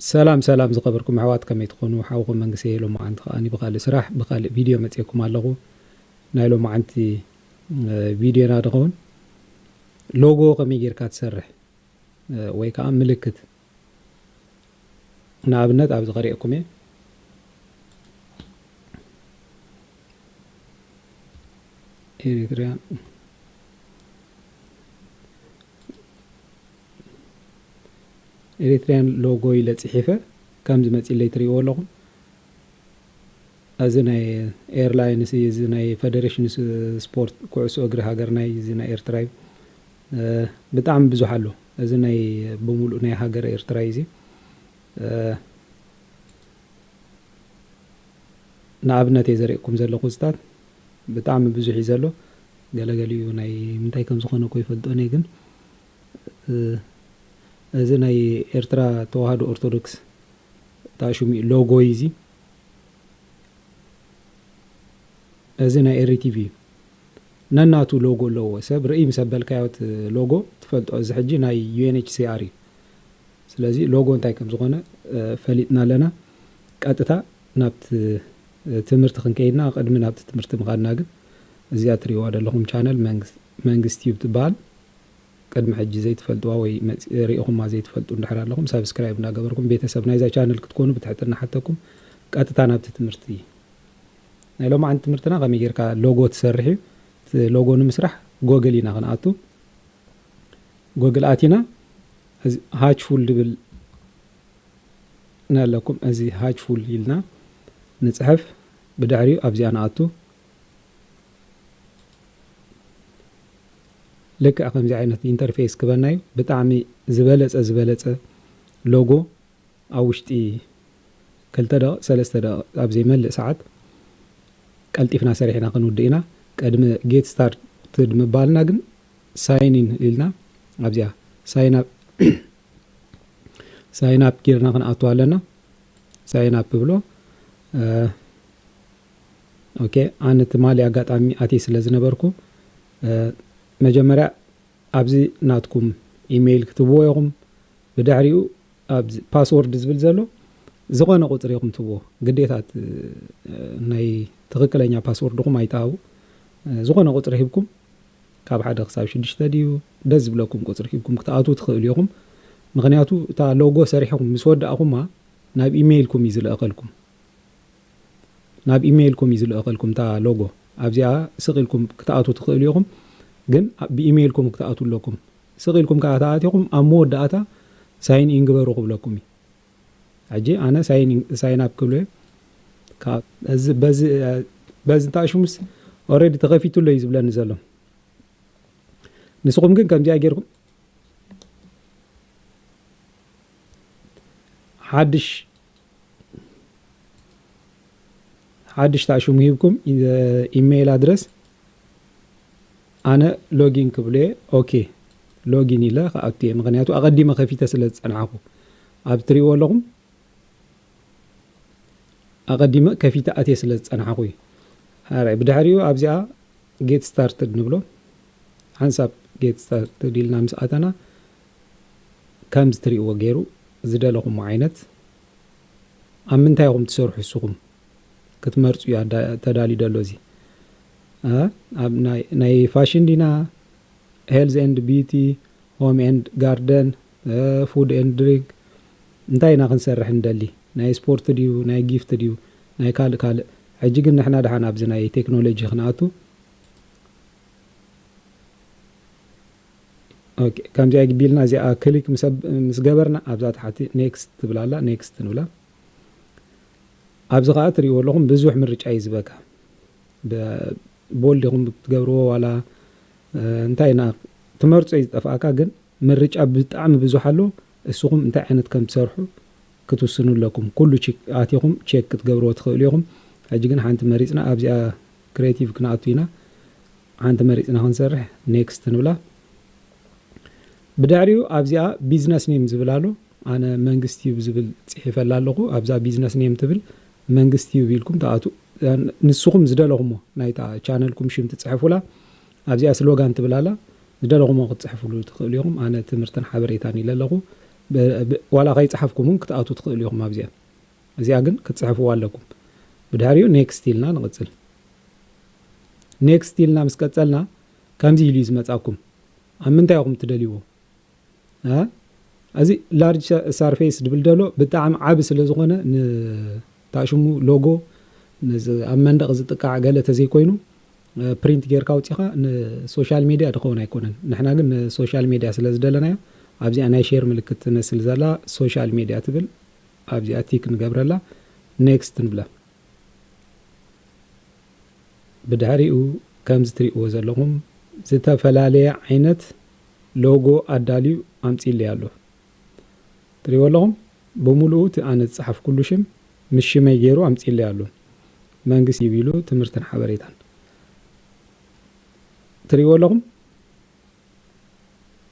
ሰላም ሰላም ዝኸበርኩም ኣሕዋት፣ ከመይ ትኾኑ? ሓውኹም መንግስቲ ሎማዓንቲ ከኣ ብኻልእ ስራሕ ብኻልእ ቪድዮ መጺኤኩም ኣለኹ። ናይ ሎማዓንቲ እ፣ ቪድዮና ድኸውን ሎጎ ከመይ ጌርካ ትሰርሕ እ፣ ወይ ከዓ ምልክት፣ ንኣብነት ኣብዚ ከርእየኩም እየ። ኤሪትሪያን ኤሪትሪያን ሎጎ ኢለ ጽሒፈ ከም ዝመጽለይ ትርእይዎ ኣለኹም። እዚ ናይ ኤርላይንስ እዩ፣ እዚ ናይ ፈደሬሽን ስ- ስፖርት ኩዕሶ እግሪ ሃገርና እዩ፣ እዚ ናይ ኤርትራ እዩ። እ፣ ብጣዕሚ ብዙሕ ኣሎ። እዚ ናይ ብምሉእ ናይ ሃገር ኤርትራ እዩ፣ እዚ እ፣ ንኣብነት እየ ዘርእኩም ዘለኹ፣ እዚታት ብጣዕሚ ብዙሕ እዩ ዘሎ። ገለገሊኡ ናይ ምንታይ ከም ዝኾነ እኮ ይፈልጦን እየ፣ ግን እ፣ እዚ ናይ ኤርትራ ተዋህዶ ኦርቶዶክስ ታሽሙ ሎጎ እዩ፣ እዚ እዚ ናይ ኤሪቲቪ እዩ። ነናቱ ሎጎ ኣለዎ። ሰብ ርእይ ምስ ኣበልካዮ እቲ ሎጎ ትፈልጦ። እዚ ሕጂ ናይ ዩ ኤን ኤች ሲ ኣር እዩ። ስለዚ ሎጎ እንታይ ከም ዝኾነ እ፣ ፈሊጥና ኣለና። ቀጥታ ናብቲ እ፣ ትምህርቲ ክንከይድና፣ ቅድሚ ናብቲ ትምህርቲ ምኻድና ግን እዚኣ ትርእይዋ ዘለኹም ቻነል መንግስ- መንግስቲ ዩብ ትበሃል። ቅድሚ ሕጂ ዘይትፈልጥዋ ወይ መጽ- ርኢኹማ ዘይትፈልጡ እንድሕር ኣለኹም፣ ሳብስክራይብ እናገበርኩም ቤተሰብ ናይዛ ቻነል ክትኮኑ ብትሕትና ሓተኩም። ቀጥታ ናብቲ ትምህርቲ። ናይ ሎማዓንቲ ትምህርትና ከመይ ጌርካ ሎጎ ትሰርሕ እዩ። እቲ ሎጎ ንምስራሕ ጎግል ኢና ክንኣቱ። ጎግል ኣቲና፣ እዚ ሃችፉል ድብል ናለኩም፣ እዚ ሃችፉል ኢልና ንጽሕፍ። ብድሕሪኡ ኣብዚኣ ንኣቱ። ልክዕ ከምዚ ዓይነት ኢንተርፌስ ክበና እዩ። ብጣዕሚ ዝበለጸ ዝበለጸ ሎጎ ኣብ ውሽጢ ክልተ ደቂቕ፣ ሰለስተ ደቂቕ፣ ኣብ ዘይመልእ ሰዓት ቀልጢፍና ሰሪሕና ክንውድእ ኢና። ቅድሚ ጌት ስታርትድ ምባልና ግን ሳይን ኢን ኢልና ኣብዚኣ ሳይን ኣፕ ሳይን ኣፕ ጌርና ክንኣቱ ኣለና። ሳይን ኣፕ ብሎ። እ፣ ኦኬ፣ ኣነ ትማሊ ኣጋጣሚ ኣትየ ስለ ዝነበርኩ እ፣ መጀመርያ ኣብዚ ናትኩም ኢሜይል ክትብዎ ኢኹም። ብድሕሪኡ ኣብዚ ፓስወርድ ዝብል ዘሎ ዝኾነ ቁፅሪ ኢኹም ትብዎ። ግዴታ እቲ ናይ ትኽክለኛ ፓስወርድኹም ኣይትሃቡ። ዝኾነ ቁፅሪ ሂብኩም ካብ ሓደ ክሳብ ሽዱሽተ ድዩ ደስ ዝብለኩም ቁፅሪ ሂብኩም ክትኣትዉ ትኽእሉ ኢኹም። ምኽንያቱ እታ ሎጎ ሰሪሕኹም ምስ ወዳእኹማ ናብ ኢሜይልኩም እዩ ዝልእኸልኩም። ናብ ኢሜይልኩም እዩ ዝልእኸልኩም እታ ሎጎ። ኣብዚኣ ስቕ ኢልኩም ክትኣትዉ ትኽእሉ ኢኹም፣ ግን ብኢሜይልኩም ክትኣትዉ ኣለኩም። ስቕ ኢልኩም ከዓ ተኣቲኹም ኣብ መወዳእታ ሳይን ኢን ግበሩ ክብለኩም እዩ። ሕጂ ኣነ ሳይን ኢን- ሳይን ኣፕ ክብሎ እየ። ካብ- እዚ- በዚ በዚ እንታይ ሽሙስ ኦልሬዲ ተኸፊቱ ኣሎ እዩ ዝብለኒ ዘሎ። ንስኹም ግን ከምዚኣ ጌርኩም ሓድሽ ሓድሽ ታሽሙ ሂብኩም ኢሜይል ኣድረስ ኣነ ሎጊን ክብሎ እየ። ኦኬ፣ ሎጊን ኢለ ክኣቱ እየ፣ ምኽንያቱ ኣቐዲመ ከፊተ ስለ ዝጸናሕኩ። ኣብ ትሪእዎ ኣለኹም ኣቐዲመ ከፊተ ኣትየ ስለ ዝጸናሕኩ እዩ። ሓራይ ብድሕሪኡ ኣብዚኣ ጌት ስታርትድ ንብሎ። ሓንሳብ ጌት ስታርትድ ኢልና ምስ ኣተና ከምዚ ትሪእዎ ገይሩ ዝደለኹሞ ዓይነት ኣብ ምንታይ ኢኹም ትሰርሑ ንስኹም ክትመርጹ እዩ ኣዳ- ተዳልዩ ደሎ። እዚ እ፣ ኣብ ናይ- ናይ ፋሽን ዲና፣ ሄልዝ ኤንድ ቢዩቲ፣ ሆም ኤንድ ጋርደን፣ ፉድ ኤንድ ድሪንክ፣ እንታይ ኢና ክንሰርሕ እንደሊ? ናይ ስፖርት ድዩ ናይ ጊፍት ድዩ ናይ ካልእ ካልእ? ሕጂ ግን ንሕና ደሓን ኣብዚ ናይ ቴክኖሎጂ ክንኣቱ። ኦኬ፣ ከምዚኣ ግቢልና እዚኣ ክሊክ ምስ ገበርና ኣብዛ ታሕቲ ኔክስት ትብል ኣላ። ኔክስት ንብላ። ኣብዚ ከዓ ትሪእዎ ኣለኹም ብዙሕ ምርጫ እዩ ዝበካ። ቦልድ ኢኹም ትገብርዎ ዋላ እንታይ ኢና ትመርጾ እዩ ዝጠፍኣካ፣ ግን ምርጫ ብጣዕሚ ብዙሕ ኣሎ። እስኹም እንታይ ዓይነት ከም ትሰርሑ ክትውስኑ ኣለኩም። ኩሉ ኣቲኹም ቼክ ክትገብርዎ ትኽእሉ ኢኹም። ሕጂ ግን ሓንቲ መሪፅና ኣብዚኣ ክሬቲቭ ክንኣቱ ኢና። ሓንቲ መሪፅና ክንሰርሕ ኔክስት ንብላ። ብድሕሪኡ ኣብዚኣ ቢዝነስ ኔም ዝብል ኣሎ። ኣነ መንግስቲ ዩብ ዝብል ፅሒፈላ ኣለኹ። ኣብዛ ቢዝነስ ኔም ትብል መንግስቲ ዩብ ኢልኩም ተኣቱ። ንስኹም ዝደለኹሞ ናይታ ቻነልኩም ሽም ትፅሕፉላ። ኣብዚኣ ስሎጋን ትብል ኣላ። ዝደለኹሞ ክትፅሕፉሉ ትኽእሉ ኢኹም። ኣነ ትምህርትን ሓበሬታን ኢለ ኣለኹ። ብ- ብ- ዋላ ከይጸሓፍኩም እውን ክትኣትዉ ትኽእሉ ኢኹም ኣብዚኣ። እዚኣ ግን ክትጽሕፍዋ ኣለኩም። ብድሕሪኡ ኔክስት ኢልና ንቕጽል። ኔክስት ኢልና ምስ ቀጸልና ከምዚ ኢሉ እዩ ዝመጻኩም። ኣብ ምንታይ ኢኹም ትደልይዎ? እ? እዚ ላርጅ ሰርፌስ ድብል ደሎ ብጣዕሚ ዓቢ ስለ ዝኾነ፣ ንታሽሙ ሎጎ፣ ነዚ ኣብ መንደቕ ዝጥቃዕ ገለ ተዘይኮይኑ፣ ፕሪንት ጌርካ ኣውፂኻ ንሶሻል ሜድያ ድኸውን ኣይኮነን። ንሕና ግን ንሶሻል ሜድያ ስለ ዝደለናዮ ኣብዚኣ ናይ ሼር ምልክት ትመስል ዘላ ሶሻል ሜድያ ትብል ኣብዚኣ ቲክ ንገብረላ፣ ኔክስት ንብላ። ብድሕሪኡ ከምዚ ትሪእዎ ዘለኹም ዝተፈላለየ ዓይነት ሎጎ ኣዳልዩ ኣምፂለይ ኣሎ። ትሪእዎ ኣለኹም? ብምሉኡ እቲ ኣነ ዝፀሓፍኩሉ ሽም ምስ ሽመይ ገይሩ ኣምፂለይ ኣሎ። መንግስቲ ቢሉ ትምህርትን ሓበሬታን። ትሪእዎ ኣለኹም?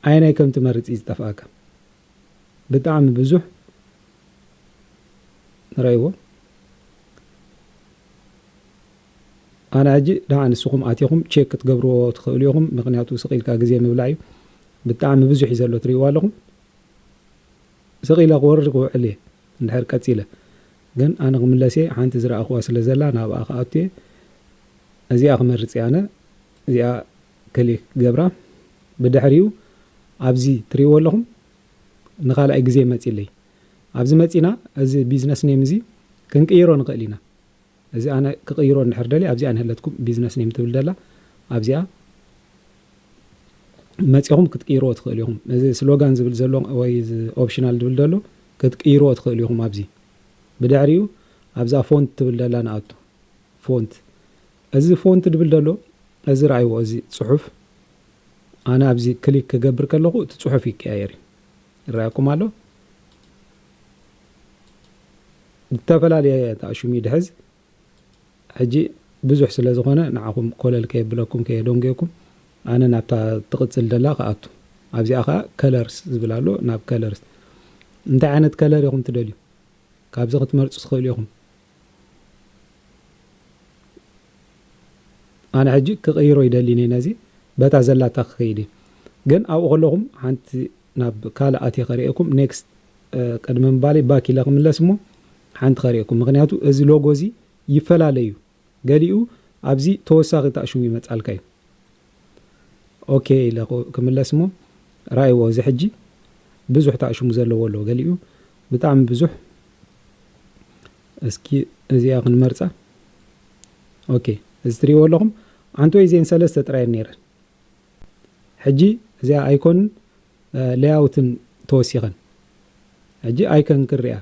ኣየናይ ከም ትመርፅ እዩ ዝጠፍኣካ። ብጣዕሚ ብዙሕ ንረእይዎ። ኣነ ሕጂ ደኣ ንስኹም ኣቲኹም ቼክ ክትገብርዎ ትኽእሉ ኢኹም። ምኽንያቱ ስቕ ኢልካ ግዜ ምብላዕ እዩ። ብጣዕሚ ብዙሕ እዩ ዘሎ፣ ትርእይዎ ኣለኹም። ስቕ ኢለ ክወርድ ክውዕል እየ እንድሕር ቀጺለ። ግን ኣነ ክምለስ እየ። ሓንቲ ዝረኣኽዋ ስለ ዘላ ናብኣ ክኣቱ እየ። እዚኣ ክመርጽ እየ ኣነ። እዚኣ ክሊክ ክገብራ። ብድሕሪኡ ኣብዚ ትርእይዎ ኣለኹም ንኻልኣይ ግዜ መጺለይ። ኣብዚ መጺና እዚ ቢዝነስ ኔም እዚ ክንቅይሮ ንኽእል ኢና። እዚ ኣነ ክቕይሮ እንድሕር ደልየ ኣብዚኣ ንህለትኩም ቢዝነስ ኔም ትብል ደላ ኣብዚኣ መጺኹም ክትቅይርዎ ትኽእሉ ኢኹም። እዚ ስሎጋን ዝብል ዘሎ ወይ እዚ ኦፕሽናል ዝብል ዘሎ ክትቅይርዎ ትኽእሉ ኢኹም። ኣብዚ ብድሕሪኡ ኣብዛ ፎንት ትብል ደላ ንኣቱ። ፎንት፣ እዚ ፎንት ድብል ደሎ፣ እዚ ረኣይዎ፣ እዚ ጽሑፍ ኣነ ኣብዚ ክሊክ ክገብር ከለኹ እቲ ጽሑፍ ይቀያየር እዩ። ይረኣየኩም ኣሎ። ዝተፈላለየ ተኣሽሙ እዩ ድሕዝ። ሕጂ ብዙሕ ስለ ዝኾነ ንዓኹም ኮለል ከየብለኩም ከየደንጎየኩም ኣነ ናብታ ትቕጽል ደላ ክኣቱ። ኣብዚኣ ኸኣ ከለርስ ዝብል ኣሎ። ናብ ከለርስ እንታይ ዓይነት ከለር ኢኹም ትደልዩ? ካብዚ ክትመርጹ ትኽእሉ ኢኹም። ኣነ ሕጂ ክቕይሮ ይደሊ እየ ነዚ፣ በታ ዘላታ ክኸይድ እየ። ግን ኣብኡ ከለኹም ሓንቲ ናብ ካልእ ኣትየ ከርእየኩም፣ ኔክስት፣ እ፣ ቅድሚ ምባለይ ባክ ኢለ ክምለስ እሞ ሓንቲ ከርእየኩም። ምኽንያቱ እዚ ሎጎ እዚ ይፈላለ እዩ። ገሊኡ ኣብዚ ተወሳኺ ተኣሽሙ ይመጻልካ እዩ። ኦኬ ኢለ ክ-፣ ክምለስ እሞ ራእይዎ። እዚ ሕጂ ብዙሕ ተኣሽሙ ዘለዎ ኣሎ፣ ገሊኡ ብጣዕሚ ብዙሕ። እስኪ እዚኣ ክንመርጻ። ኦኬ፣ እዚ ትሪእዎ ኣለኹም። ዓንቶይ እዚአን ሰለስተ ጥራየን ነይረን። ሕጂ እዚኣ ኣይኮንን፣ እ፣ ሌያውትን ተወሲኸን። ሕጂ ኣይከን ክሪኣ።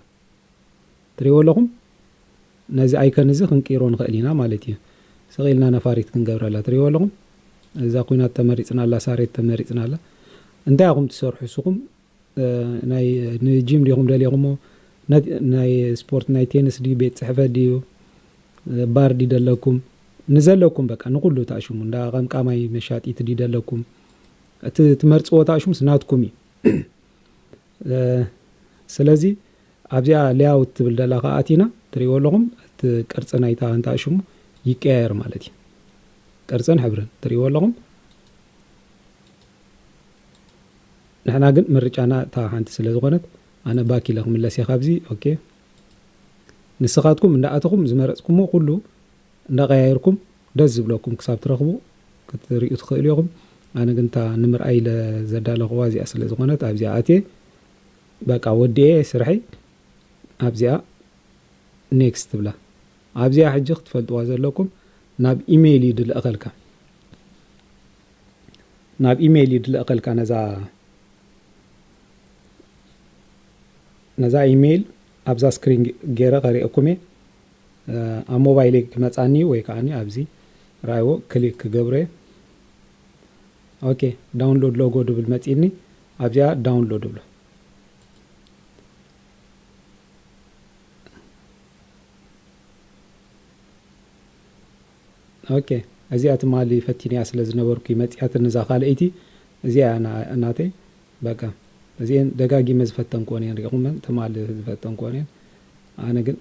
ትሪእዎ ኣለኹም? ነዚ ኣይከን እዚ ክንቅይሮ ንኽእል ኢና ማለት እዩ። ስቕ ኢልና ነፋሪት ክንገብረላ። ትሪእዎ ኣለኹም? እዛ ኲናት ተመሪጽና ኣላ፣ ሳሬት ተመሪጽና ኣላ። እንታይ ኢኹም ትሰርሑ እስኹም? እ፣ ናይ፣ ንጂም ዲኹም ደሊኹሞ? ነት-፣ ናይ ስፖርት፣ ናይ ቴንስ ድዩ? ቤት ጽሕፈት ድዩ? እ፣ ባር ድዩ ደለኩም? ንዘለኩም በቃ፣ ንኹሉ ተኣሽሙ። እንዳ ቀምቃማይ መሻጢት ድዩ ደለኩም? እቲ ትመርጽዎ ተኣሽሙስ ናትኩም እዩ። እ፣ ስለዚ ኣብዚኣ ሌያውት ትብል ደላ ከኣ ኣቲና ትሪእዎ ኣለኹም። እቲ ቅርጺ ናይታ እንታ ሽሙ ይቀያየር ማለት እዩ። ቅርጽን ሕብርን ትሪእዎ ኣለኹም። ንሕና ግን ምርጫና እታ ሓንቲ ስለ ዝኾነት ኣነ ባክ ኢለ ክምለስ እየ ካብዚ። ኦኬ። ንስኻትኩም እንዳኣተኹም ዝመረጽኩሞ ኩሉ እንዳቐያየርኩም ደስ ዝብለኩም ክሳብ ትረኽቡ ክትርእዩ ትኽእሉ ኢኹም። ኣነ ግን እታ ንምርኣይ ኢለ ዘዳለኽዋ እዚኣ ስለ ዝኾነት ኣብዚኣ ኣትየ በቃ ወዲኤ ስርሐይ ኣብዚኣ ኔክስት ትብላ። ኣብዚኣ ሕጂ ክትፈልጥዋ ዘለኩም ናብ ኢሜይል እዩ ድልእኸልካ። ናብ ኢሜይል እዩ ድልእኸልካ ነዛ፣ ነዛ ኢሜይል ኣብዛ ስክሪን ገይረ ከርእየኩም እየ። እ፣ ኣብ ሞባይለይ ክመጻኒ ወይ ከዓኒ ኣብዚ ራይዎ ክሊክ ክገብሮ እየ። ኦኬ፣ ዳውንሎድ ሎጎ ድብል መጺኒ። ኣብዚኣ ዳውንሎድ እብሎ። ኦኬ፣ እዚኣ ትማሊ ፈቲንያ ስለ ዝነበርኩ መጺኣትኒ እዛ ካልኣይቲ። እዚኣ ና-፣ ናተይ። በቃ፣ እዚኤን ደጋጊመ ዝፈተንኩወን እየን፣ ሪኢኹመን፣ ትማሊ ዝፈተንኩወን እየን። ኣነ ግን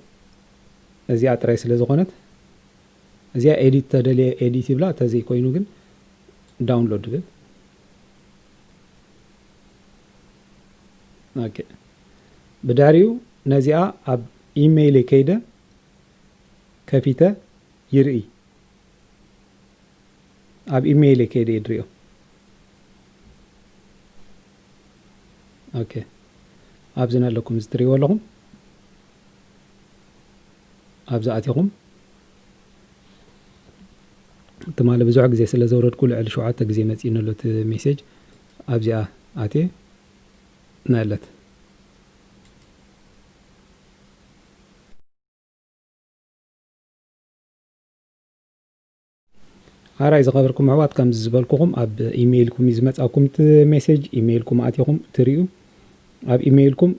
እዚኣ ጥራይ ስለ ዝኾነት፣ እዚኣ ኤዲት ተደልየ ኤዲት ይብላ፣ ተዘይኮይኑ ግን ዳውንሎድ ይብል። ኦኬ። ብድሕሪኡ ነዚኣ ኣብ ኢሜይለይ ከይደ ከፊተ ይርኢ። ኣብ ኢሜይለይ ከይደ እየ ድሪኦ። ኦኬ። ኣብዚ ኣለኩም እዚ ትሪእዎ ኣለኹም። ኣብዚ ኣቲኹም። ትማሊ ብዙሕ ግዜ ስለ ዘውረድኩ ልዕሊ ሸውዓተ ግዜ መፂእኒ ኣሎ እቲ ሜሴጅ። ኣብዚኣ ኣትየ ነለት። ሓራይ ዝኸበርኩም ኣሕዋት፣ ከምዚ ዝበልኩኹም ኣብ ኢሜይልኩም እዩ ዝመጻኩም እቲ ሜሴጅ። ኢሜይልኩም ኣቲኹም ትሪኡ። ኣብ ኢሜይልኩም፣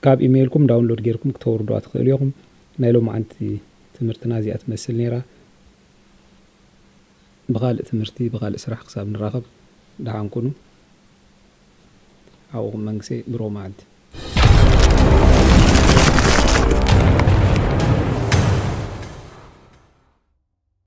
ካብ ኢሜይልኩም ዳውንሎድ ጌርኩም ክተውርዱዋ ትኽእሉ ኢኹም። ናይ ሎማዓንቲ ትምህርትና እዚኣ ትመስል ነይራ። ብኻልእ ትምህርቲ፣ ብኻልእ ስራሕ ክሳብ ንራኸብ፣ ደሓን ኩኑ። ሓውኹም መንግሰይ፣ ብሩኽ መዓልቲ።